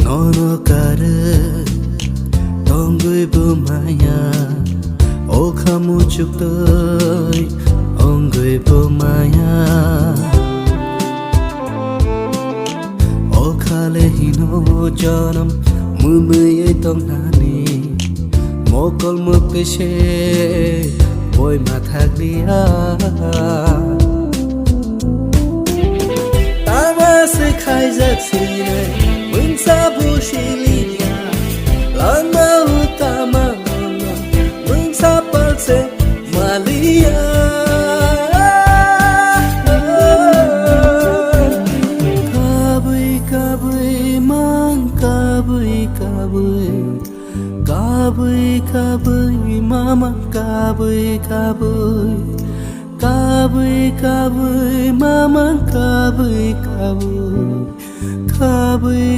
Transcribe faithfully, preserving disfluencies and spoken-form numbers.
Nono karwi tongwi bo maya, o kha muchuk twi ongwi bo maya. O khale hino jonom mwnwi tongnani, mokol mukti se boi mathak liya. Tama se khaijak sini, mungsa busi liya. Langma utama, mungsa palse maliya. Kabui kabui mang, kabui kabui, kabui kabui mama, kabui kabui, kabui kabui mama, kabui kabui, kabui.